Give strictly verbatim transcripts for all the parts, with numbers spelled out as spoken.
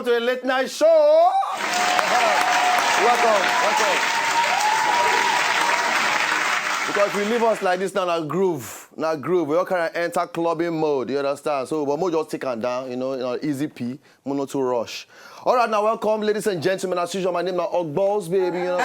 To a late night show. Welcome, welcome. Because if you leave us like this now, na groove, na groove. We all kind of enter clubbing mode. You understand? So, but mo just take am down. You know, you know, easy P, mo no too rush. All right, now welcome, ladies and gentlemen. As usual, my name na Ogballs, baby. You know.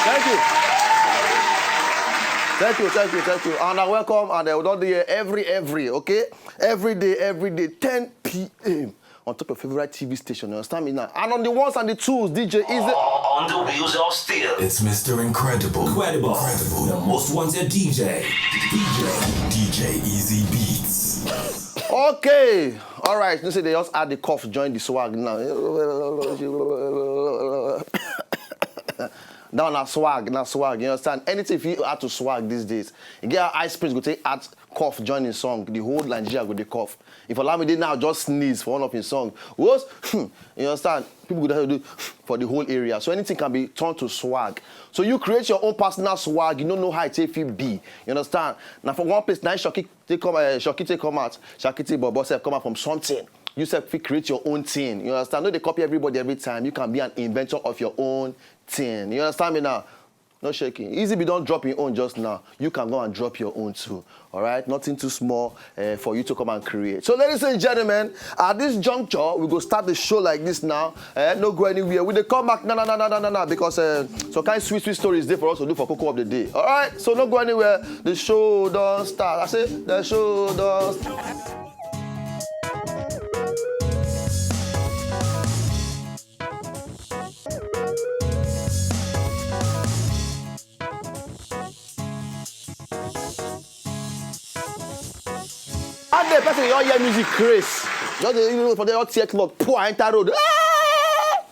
Thank you. Thank you, thank you, thank you. And I welcome, and I will not be here every, every, okay? Every day, every day, ten p m on top of your favorite T V station. You understand me now? And on the ones and the twos, D J Easy. On the wheels of steel. It's Mister Incredible. Incredible. Incredible. The most wanted D J. D J. D J Easy Beats. Okay. All right. You see, they just add the cough, join the swag now. Down na swag, na swag. You understand? Anything if you add to swag these days, you get how Ice Prince go take add cough join his song. The whole Nigeria go dey cough. If Olamide now just sneeze for one of his songs, what? You understand? People go dey do for the whole area. So anything can be turned to swag. So you create your own personal swag. You don't know how it take fit be. You understand? Now for one place, now Shoki take come, uh, Shoki take come out. Shoki take Bobo sef come out from something. You sef fit create your own thing. You understand? No, they copy everybody every time. You can be an inventor of your own thing. You understand me now? No shaking. Easy be don drop your own just now. You can go and drop your own too. All right? Nothing too small uh, for you to come and create. So, ladies and gentlemen, at this juncture, we go start the show like this now. Eh, no go anywhere. We dey come back, na na na na na na na, because uh, some kind sweet sweet stories dey for us to do for Coco of the day. All right? So, no go anywhere. The show don start. I say, the show don start. One day, person you all hear music craze. Just dey, you know, for the all tear cloth, pour enter road. Ah!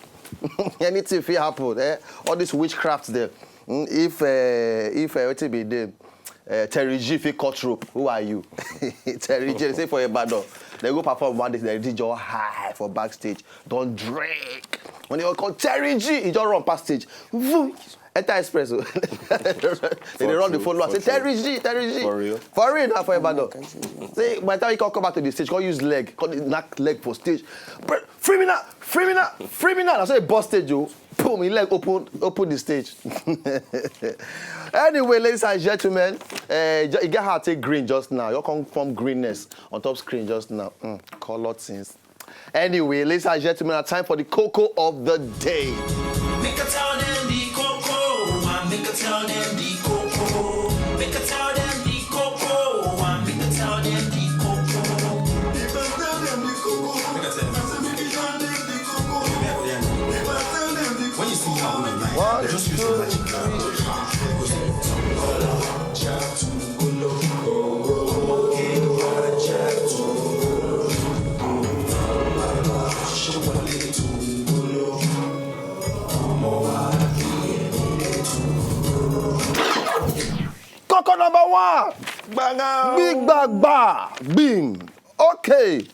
Anything fit happen. Eh? All this witchcraft there. Mm, if uh, if uh, wetin be dey, uh, Terry G fit cut rope, who are you? Terry G say for Ibadan, they go perform one day. Terry G just high for backstage, don drink. When they call Terry G, he just run past stage. Vroom, enter express o. They dey run the follow. Say Terry G, Terry G. For real? For real, na for Ibadan. Say by the time he come come back to the stage, come use leg, come dey knack leg for stage. Free me now, free me now, free me now. I say boss stage o. Boom, he leg open, open the stage. Anyway, ladies and gentlemen, uh, e get how I take grin just now. You come from greenness on top screen just now. Mm, color things. Anyway, ladies and gentlemen, it's time for the Coco of the day. Make I tell them the Coco, I make I tell them the Coco. Make I tell them the Coco, I make I tell them the Coco. If I tell them the Coco, I say make I tell them the Coco. If I tell them the Coco, just use the magic. Koko number one. Gbanga. Big gbagba. Bim. Okay.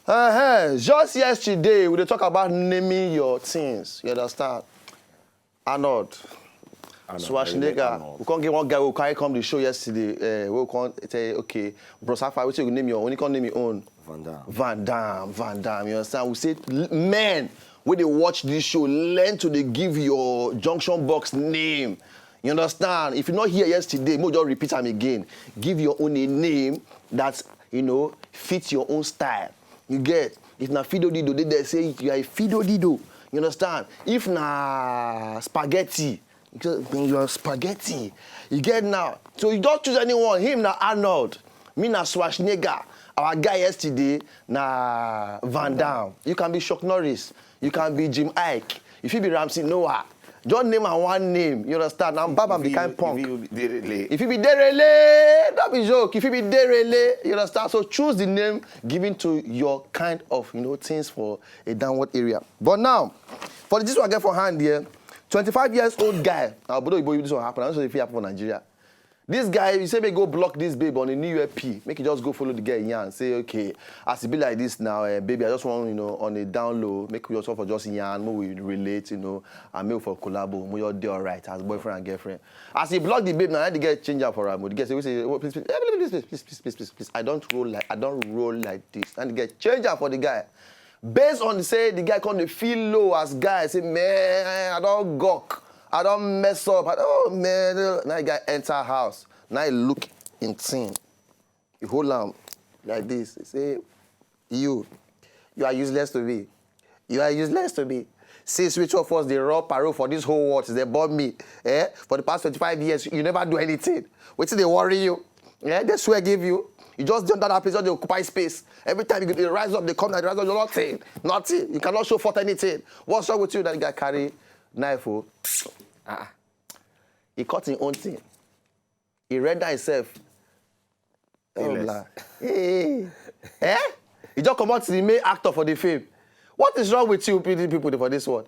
Uh-huh. Just yesterday, we dey talk about naming your things. You understand? Arnold. Arnold, Schwarzenegger. Arnold. We can't get one guy who carry come the show yesterday. Uh, we can't say, okay, Bros, how far? Wetin you name your own? You can't name your own. Van Damme. Van Damme, Van Damme. You understand? We say l- men wey dey watch this show, learn to dey give your junction box name. You understand? If you not hear yesterday, mo just repeat am again. Give your own a name that, you know, fits your own style. You get? If na Fido Dido, they, they say you are a Fido Dido. You understand? If na spaghetti, you say, then you are spaghetti. You get now? So you don't choose anyone. Him na Arnold. Me na Schwarzenegger. Our guy yesterday na Van Damme. You can be Chuck Norris. You can be Jim Iyke. If you be Ramsey Noah, just name am one name. You understand? Now, Baba be kind punk. If you be Derele, no be joke. If you be Derele, you understand? So choose the name given to your kind of, you know, things for a downward area. But now, for this one I get for hand here, twenty-five years old guy. Now, Obodo Oyibo, this one happen. I don't know if it happen for Nigeria. This guy, you say make go block this babe on a new year P. Make you just go follow the girl yarn. Say, okay, as it be like this now, eh, baby, I just want, you know, on a down low, make we just offer just yarn, make we relate, you know, and make we for collabo, make we all dey alright as boyfriend and girlfriend. As he block the babe now, the girl change up for her mood. The girl say, we say, oh, please, please, eh, please, please, please, please, please, please, please, please. I don't roll like, I don't roll like this. And the girl change up for the guy. Based on say the guy come dey feel low as guy, say, man, I don gawk, I don mess up. I, oh man, now the guy enter house. Now he look in thing. He hold am like this. He say, you, you are useless to me. You are useless to me. Since which of us dey rub parole for this whole world, they born me. Eh? For the past twenty-five years, you never do anything. Wetin dey worry you? Eh? They swear give you. You just dey under that place, just dey occupy space. Every time you dey rise up, they come down, they rise up, nothing, nothing. You cannot show forth anything. What's wrong with you? That guy carry knife, oh. Ah, he cut his own thing. He render himself. Oh, blah. Hey. Eh? He just come out the main actor for the film. What is wrong with you, P D P people for this world?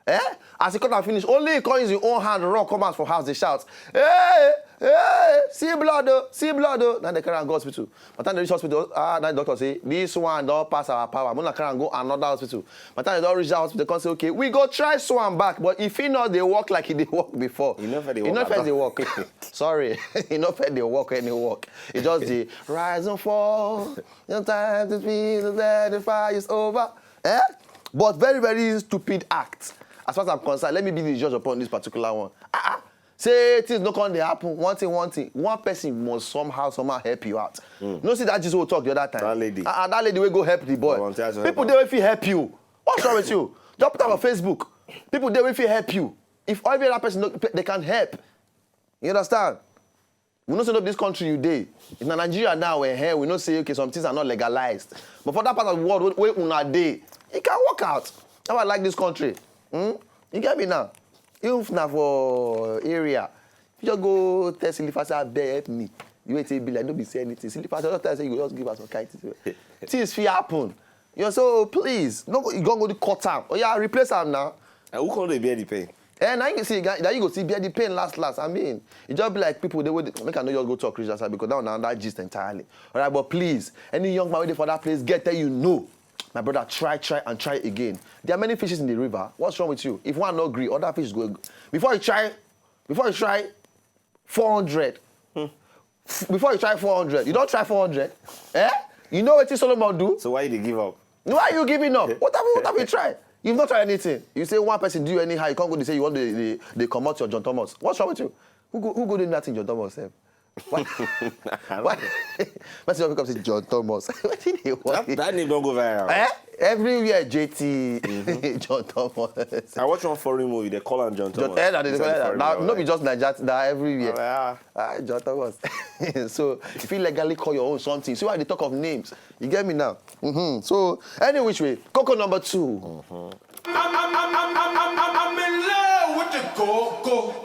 Eh? As he cut and finish, only he come use his own hand, run come out for house, they shout, hey, hey, see blood, oh, see blood, oh. Now they carry am go hospital. By the time they reach hospital, ah, now the doctor say, this one don pass our power. Make una carry am go another hospital. By the time they don reach that hospital, they come say, okay, we go try sew am back, but if he not, they work like he dey work before. He no fit dey work at all. He no fit dey work. Sorry, he no fit dey work any work. He just dey rise and fall. Sometimes it feels that the fire is over. Eh? But very, very stupid act. As far as I'm concerned, let me be the judge upon this particular one. Ah, ah. Say things no come dey happen. One thing, one thing. One person must somehow, somehow help you out. No see that Jesus we talk the other time. That lady. Ah, ah, that lady wey go help the boy. Volunteers to help am. People dey wey fit help you. What's wrong with you? Just put am on Facebook. People dey wey fit help you. If every other person no, they can help. You understand? We know say no be this country you dey. If na Nigeria now, eh, eh, we know say, okay, some things are not legalized. But for that part of the world wey, wey una dey, e can work out. That's why I like this country. Hmm? You get me now? If na for area, you just go tell Silifa say, abeg help me. You wait till e be like no be say anything. Silifa just tell say you go just give us some kind thing. Things fit happen. You know, so please, no go, you go go cut am. Oh yeah, replace am now. And who come dey bear the pain? Eh, now you see, now you go see bear the pain last, last. I mean, it just be like people they would make I know you go talk Christian side because now, now that gist entirely. All right, but please, any young man waiting for that place, get there, you know. My brother, try, try, and try again. There are many fishes in the river. What's wrong with you? If one no agree, other fish go. Before you try, before you try, four hundred. F-, before you try four hundred, you don't try four hundred. Eh? You know what Solomon do? So why you dey give up? Why are you giving up? What have you, what have you tried? You've not tried anything. You say one person do you anyhow, you can't go to say you want to, they, they come out your John Thomas. What's wrong with you? Who go, who go do nothing, John Thomas, sef? Why? Why? Person will come say John Thomas. What did they want? That, that name don't go viral. Eh? Everywhere, J T, John Thomas. I watch one foreign movie, they call am John Thomas. John, eh, na, they call am. Now, no be just Naija, na everywhere. Ah, John Thomas. So, if you legally call your own something, see why they talk of names. You get me now? Mm-hmm. So, any which way, Coco number two. I'm, I'm, I'm, I'm, I'm, I'm, I'm in love with the Coco.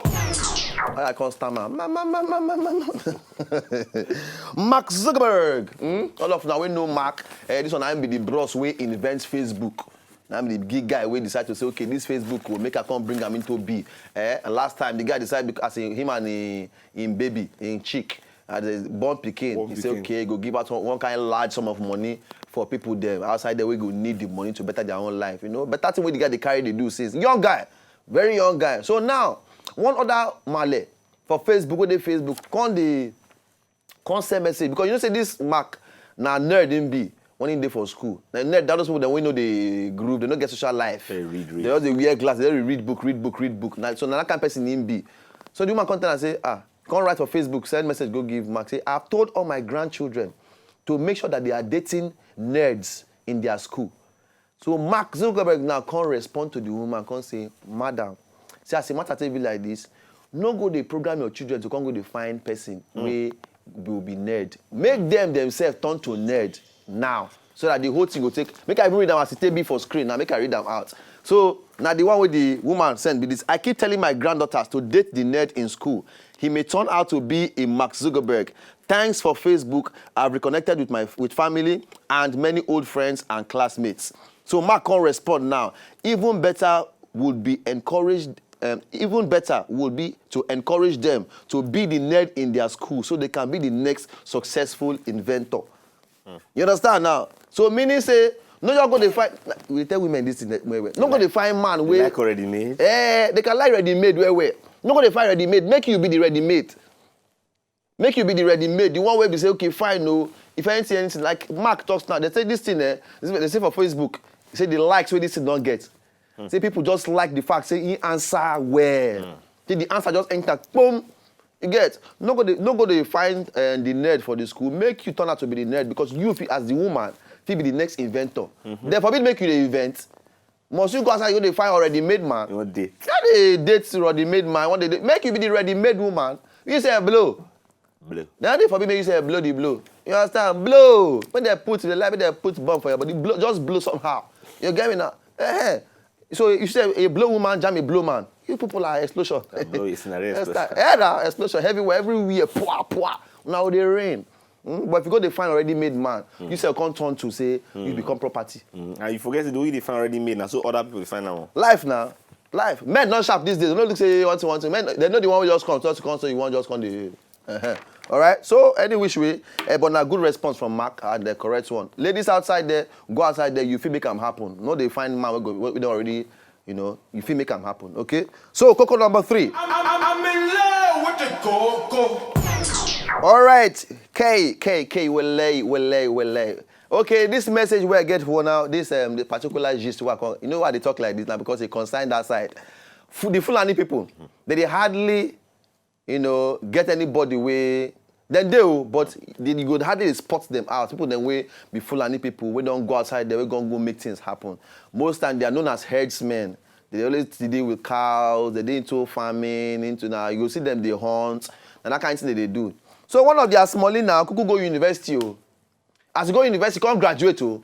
I can't stammer. Ma, ma, ma, ma, ma, ma, ma. Mark Zuckerberg. Hmm? All of now we know Mark. Eh, this one I be the bros wey invent Facebook. Now I'm the big guy wey decide to say, okay, this Facebook will make I come bring am into be. Eh, and last time the guy decided because as in him and him, him baby, him chick, as a born pikin, he say, okay, go give out one, one kind large sum of money for people there outside there wey go need the money to better their own life. You know, better thing wey the guy dey carry dey do since. Young guy, very young guy. So now, one other male for Facebook, wey dey Facebook, come dey, come send message because you know say this Mark na nerd him be when he dey for school. Na nerd, that those people dem wey no dey groove, they no get social life. They read, read. They just dey wear glass, they dey read book, read book, read book. Na, so na that kind person him be. So the woman come tell am say, ah, come write for Facebook, send message, go give Mark. Say, I've told all my grandchildren to make sure that they are dating nerds in their school. So Mark Zuckerberg now come respond to the woman, come say, madam, see, as the matter take be like this, no go dey program your children to come go dey find person wey will be nerd. Make them themselves turn to nerd now, so that the whole thing go take. Make I even read am as e take be for screen now. Make I read am out. So now the one with the woman send be this. I keep telling my granddaughters to date the nerd in school. He may turn out to be a Mark Zuckerberg. Thanks for Facebook. I've reconnected with my, with family and many old friends and classmates. So Mark come respond now. Even better would be encouraged um, even better would be to encourage them to be the nerd in their school so they can be the next successful inventor. You understand now? So meaning say, no, you go dey find. We tell women this thing well well. No go dey find man wey Like already made. Eh, they can like ready made well well. No go dey find ready made. Make you be the ready made. Make you be the ready made. The one wey be say, okay, fine, no. If anything, anything like Mark talks now, they say this thing, eh, this, they say for Facebook, they say the likes wey this thing don't get. Say people just like the fact say he answer well. Say the answer just enter, boom. You get? No go dey, no go dey find uh, the nerd for the school. Make you turn out to be the nerd because you fit, as the woman, fit be the next inventor. Then forbid make you the invent. Must you go outside, you go dey find already made man? You want date? That dey date ready made man. One day, make you be the ready made woman. You say blow. Blue. Now they forbid make you say blow the blow. You understand? Blow. When they put the light, when they put bomb for your body, blow, just blow somehow. You get me now? Eh. So you say a blow woman jam a blow man. You people are explosion. Blow is in a race. Explosion. Eh, na explosion everywhere, everywhere. Pwa pwa. Now they rain. Mm? But if you go dey find already made man, you say come turn to say you become property. Mm. And you forget the way they find already made now, so other people dey find now. Life now, life. Men not sharp these days. They no look say one thing, one thing. Men, they know the one wey just come, just come, so you want just come the. Uh-huh. All right. So any which way, eh, but na good response from Mark and the correct one. Ladies outside there, go outside there. You fit make am happen. No, they find man wey go, wey don already, you know, you fit make am happen. Okay. So coco number three. I'm, I'm, I'm in love with the coco. All right, K, K, K, Wele, Wele, Wele. Okay, this message where I get for now, this um, the particular gist where I con- you know why they talk like this now because they concern that side. Fu- the Fulani people, they, they hardly, you know, get anybody way. Then they, oh, but they, you go hardly spot them out. People then way be Fulani people, we don't go outside there, we gonna go make things happen. Most time they are known as herdsmen. They always deal with cows, they dey into farming, into now. You go see them, they hunt, and that kind of thing they, they do. So one of their smallie now, Kuku go university, oh. As he go university, come graduate, oh.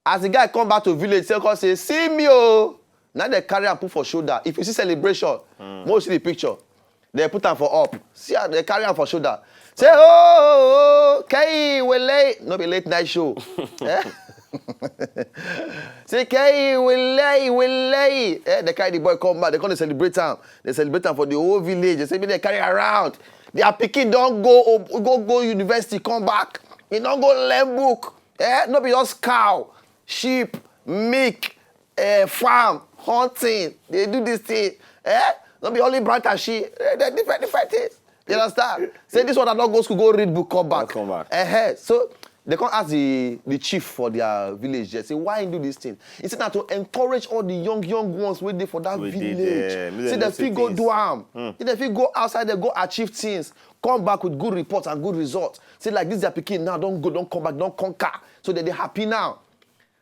As the guy come back to village, say, come say, see me, oh. Now they carry and put for shoulder. If you see celebration, most see the picture. They put am for up. See how they carry am for shoulder. Say, oh, oh, oh, K, we late. No be late night show. Eh? Say, K, we late, we late. Eh, they carry the boy come back. They come to celebrate am. They celebrate am for the whole village. They say, make they carry around. Their pikin don't go, go, go university, come back. He don't go learn book. Eh? No be just cow, sheep, milk, eh, farm, hunting. They do this thing. Eh? No be only bright and she. Eh, they different, different things. You understand? Say this one that not go school, go read book, come back. Come back. Eh, eh. So they come ask the, the chief for their village. They say, why you do this thing? He said that to encourage all the young, young ones waiting for that We did, village. eh, make Say them they do fit go things. do am. If they fit go outside, they go achieve things. Come back with good reports and good results. Say like this, their pikin now don't go, don't come back, don't conquer. So they, they happy now.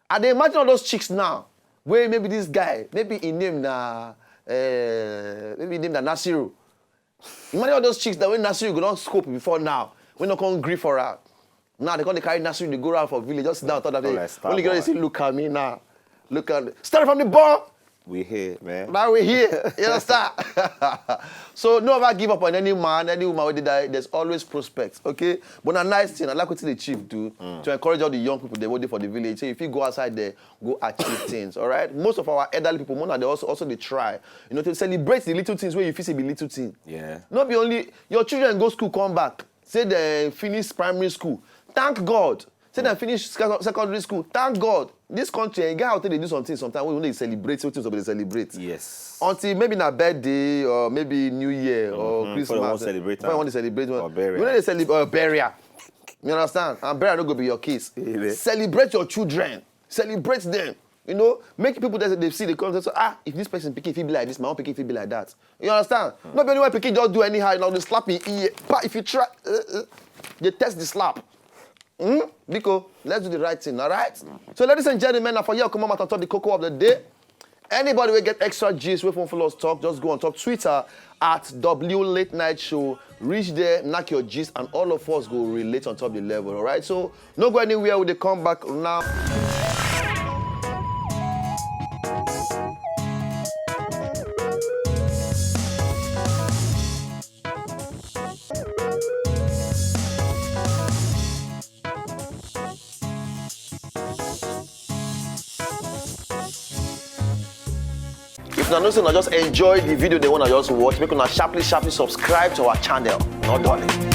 I dey imagine all those chicks now. Where maybe this guy, maybe he name na, uh, maybe he name na Nasiru. Imagine all those chicks that when Nasiru go don scope before now, we no come gree for her. Now they come dey carry Nasiru dey go around for village, just sit down, talk that Come thing. like star Only girl boy. They see look at me now. Look at start from the ball. We here, man. Now we here. You understand? So no ever give up on any man, any woman wey dey die. There's always prospects, okay? But na nice thing. I like wetin the chief do to encourage all the young people they waiting for the village. So if you go outside there, go achieve things, all right? Most of our elderly people, Mona, they also also they try, you know, to celebrate the little things where you feel say be little thing. Yeah. Not be only your children go school, come back, say they finish primary school. Thank God. Say they finish sec- secondary school. Thank God. This country, eh, get out they do something sometimes. We only celebrate, something they celebrate. Yes. Until maybe na birthday or maybe New Year or Mhm. Christmas. Before they wan celebrate Before you am. want to celebrate one. Or burial. You know they celebrate uh, burial. You understand? And burial no go be your case. Yeah. Celebrate your children. Celebrate them. You know, make people that they see the content. So, ah, if this person pikin fit be like this, my own pikin fit be like that. You understand? Not be only when pikin just do anyhow, you know, they slap in ear. But if you try, uh, uh, they test the slap. Hmm? Because let's do the right thing, all right? So, ladies and gentlemen, now for you, come on, on top the cocoa of the day. Anybody will get extra gist with one follow us talk, just go on top Twitter at W Late Night Show. Reach there, knock your gist, and all of us go relate on top the level, all right? So, no go anywhere with the comeback now. If Una know say una just enjoy the video dem wey una just watch, make una sharply sharply subscribe to our channel. No dulling.